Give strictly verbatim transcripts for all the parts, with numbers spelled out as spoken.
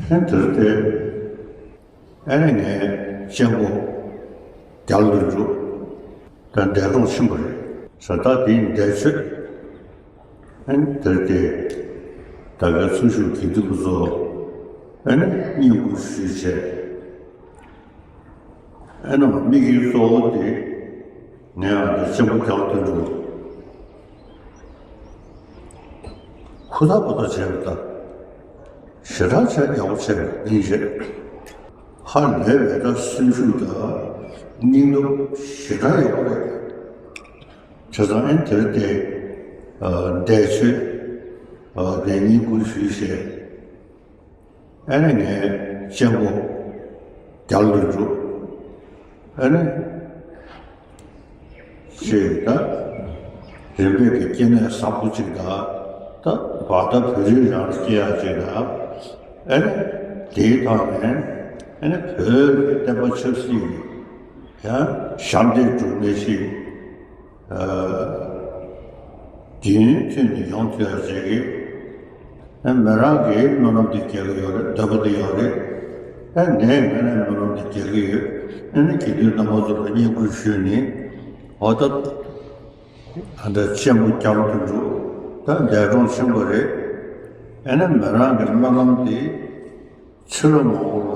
ཐེངས་དེར་དེ། ཨ་ནི་ངས་གཅེན་པོ་རྒྱ་ལོ་འབྲུག་དང་འདས་གྲོངས་ཕྱིན་པ་རེད། ས་ད་དེའི་འདས་མཆོད། ཨ་ནི་དེར་དེ་ད་གའི་ཚུལ་ཤུགས་དགེ་འདུན་པ་ཚོ་ཨ་ནི་བསྙེན་བཀུར་ཞུས་བྱས། ཨ་ནི་དམིགས་ཡུལ་གཙོ་བོ་དེ་ངས་ཨ་ནི་གཅེན་པོ་རྒྱ་ལོ་འབྲུག་ཧུར་ཐག་པ་ཐག་བྱས་པ་དང་། ཞེ་དྲག་བྱས་ཡག་པོ་བྱས་པ་ཡིན་རེད། ཧ་ལས་པའི་ད་སེམས་ཤུགས་དང་སྙིང་སྟོབས་ཞེ་དྲག་ཡོད་པ་རེད། བྱས་ཙང་ཨེ་དེར་དེ་འདས་མཆོད་དེ་བསྙེན་བཀུར་ཞུས་བྱས། ཨ་ནི་ངས་གཅེན་པོ་རྒྱ་ལོ་འབྲུག་ཨ་ནི་ཅེས་ད་རིམ་པས་ཀྱི་སྐྱེ་གནས་བཟང་པོ་ཅིག་དང་། ད་བར་ད་བོད་རིགས་རང་ལ་སྐྱེ་ཡག་ཅིག་དང་། ཨ་ནི་དེའི་ཐོག་ནས་ཨ་ནི་བོད་ཀྱི་བསྟན་པ་ཆབ་སྲིད་ཀྱི་ཡང་ཞབས་འདེགས་སྒྲུབ་མཁན་ཞིག་རྒྱུན་མཐུད་ནས་ཡོང་ཐུབ་ཡག་ཅིག་གི་ཨ་མི་རང་གི་སྨོན་ལམ་དེ་རྒྱག་གི་ཡོད་རེད། འདོད་པ་དེ་ཡོད་རེད། ཨ་ངས་ངས་ནས་སྨོན་ལམ་དེ་རྒྱག་གི་ཡོད། ཨ་ནི་དགེ་འདུན་རྣམ་པ་ཚོ་ལ་བསྙེན་བཀུར་ཞུས་ནས། འོ་ད་ད་ལྟ་གཅེན་པོ་རྒྱ་ལོ་འབྲུག་ད་འདས་གྲོངས་ཕྱིན་པ་རེད། ཨ་ནི་མི་རང་གི་སྨོན་ལམ་དེ་ཕྱི་ལོ་མང་པོ་ལ་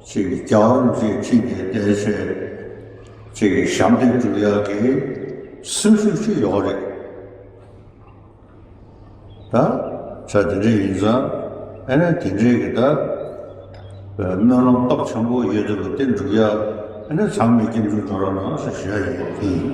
ཅིག་རྒྱལ་བ་རིན་པོ་ཆེ་ཁྲི་ནས་བསྡད་བྱས་ཅིག་ཞབས་འདེགས་སྒྲུབ་ཡག་གི་སེམས་ཤུགས་ཤིག་ཡོད་རེད། ད་ཆ་དེ་འདྲ་ཡིན་ཙང་། ཨ་ནི་དེ་འདྲའི་གི་ད་སྨོན་ལམ་སྟོབས་ཆེན་པོ་ཡོད་དེ་བ་དེ་འགྲུབ་ཡག་ཨ་ནི་ཚང་མས་སྐྱབས་འཇུག་འགྲོ་རོགས་གནང་ཞེས་ཞུ་ཡག་ཡིན།